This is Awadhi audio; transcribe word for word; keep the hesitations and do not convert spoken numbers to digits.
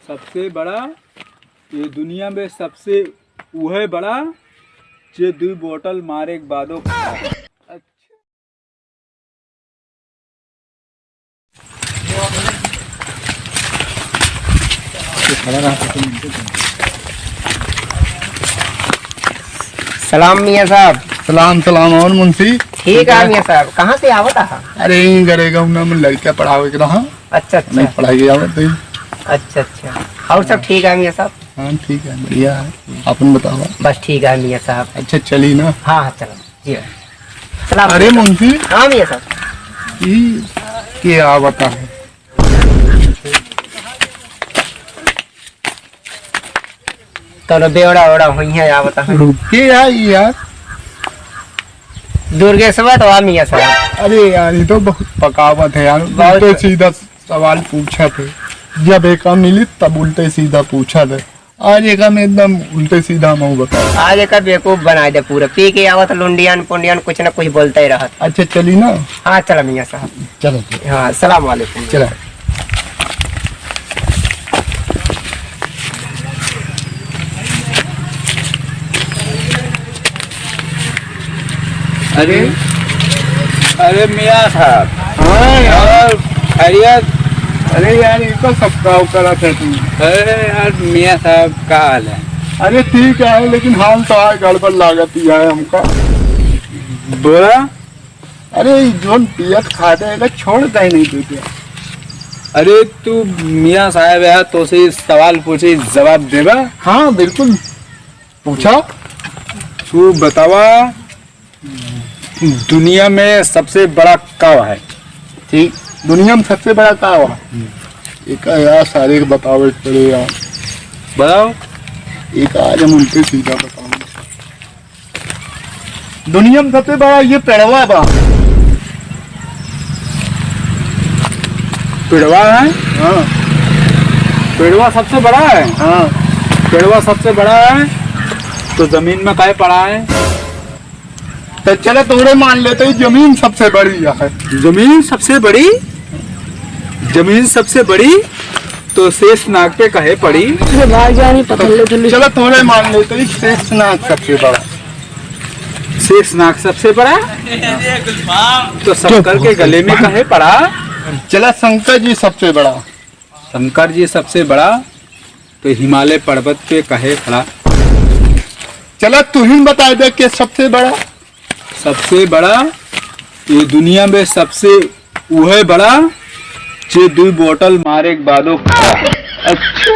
सबसे बड़ा, ये दुनिया में सबसे उहे बड़ा, जे दुई बोतल मारे के बादो खड़ा। अच्छा। सलाम मियाँ साहब। सलाम, सलाम। और मुंशी? ठीक है मियाँ साहब, कहाँ से आवत आहा? अरे, यहीं घरे गाँव में लड़का पढ़ावे के रहा। अच्छा, अच्छा। नहीं, पढ़ाई के आवत है। अच्छा, अच्छा। और सब ठीक है मियाँ साहब? हाँ, ठीक है, बढ़िया है। अपन बतावा। बस ठीक है मियाँ साहब। अच्छा, चली ना। हाँ, हाँ, चलो। जी भाई। सलाम अरे मियाँ साहब। मुंशी। हाँ मियाँ साहब। ई के आवत है? तोरो बेवड़ा ओड़ा हुई है, आवत है। रुके यार, यार। दुर्गेशवा तो आ मियाँ साहब। अरे यार, ये तो बहुत पकावत है यार। बहुत। उल्टे सीधा सवाल पूछत है। जब एका मिली तब उल्टे सीधा पूछत है। आज एका में एकदम उल्टे सीधा मऊ बता। आज एका बेवकूफ बनाइ दे पूरा। पी के आवत लुंडियान पुंडियान कुछ न कुछ बोलते ही रहत। अच्छा चली ना। हाँ चला मियाँ साहब। चलो, चलो। हाँ, सलाम वालेकुम। चला। अरे, अरे मियाँ साहब। हाँ यार। और खैरियत? अरे यार, ये तो सब का करा था तू। अरे यार मियाँ साहब, का हाल है? अरे ठीक है, लेकिन हाल तो आज गड़बड़ लागत ही है हमका। बोला। अरे, ई जोन पियत खात है, एका छोड़ काहे नहीं देते? अरे, तू मियाँ साहब है, तोसे सवाल पूछे, जवाब देबा? हाँ, बिल्कुल, पूछा। तू बतावा, दुनिया में सबसे बड़ा काव है? ठीक, दुनिया में सबसे बड़ा काव है? हम्म। एक यार, सारे के बतावे के पड़े यार। बताओ। एक आज हम उल्टे सीधा बताओ। दुनिया में सबसे बड़ा ये पेड़वा बा। पेड़वा है? हाँ। पेड़वा सबसे बड़ा है? हाँ। पेड़वा सबसे बड़ा है, तो जमीन में काहे पड़ा है? तो चलो, तोरे मान लेते ही जमीन सबसे बड़ी है। जमीन सबसे बड़ी? जमीन सबसे बड़ी तो शेष नाग पे काहे पड़ी? अरे भाई जान, ये पकड़ ले जल्दी। चलो, तोरे मान लेते ही शेष नाग सबसे बड़ा। शेष नाग सबसे बड़ा? तो शंकर के गले में काहे पड़ा? चला, शंकर जी सबसे बड़ा। शंकर जी सबसे बड़ा, तो हिमालय पर्वत पे काहे खड़ा? चला, तू ही बता दे के सबसे बड़ा। सबसे बड़ा, ये दुनिया में सबसे उहे बड़ा, जे दुई बोतल मारे के बादो खड़ा। अच्छा।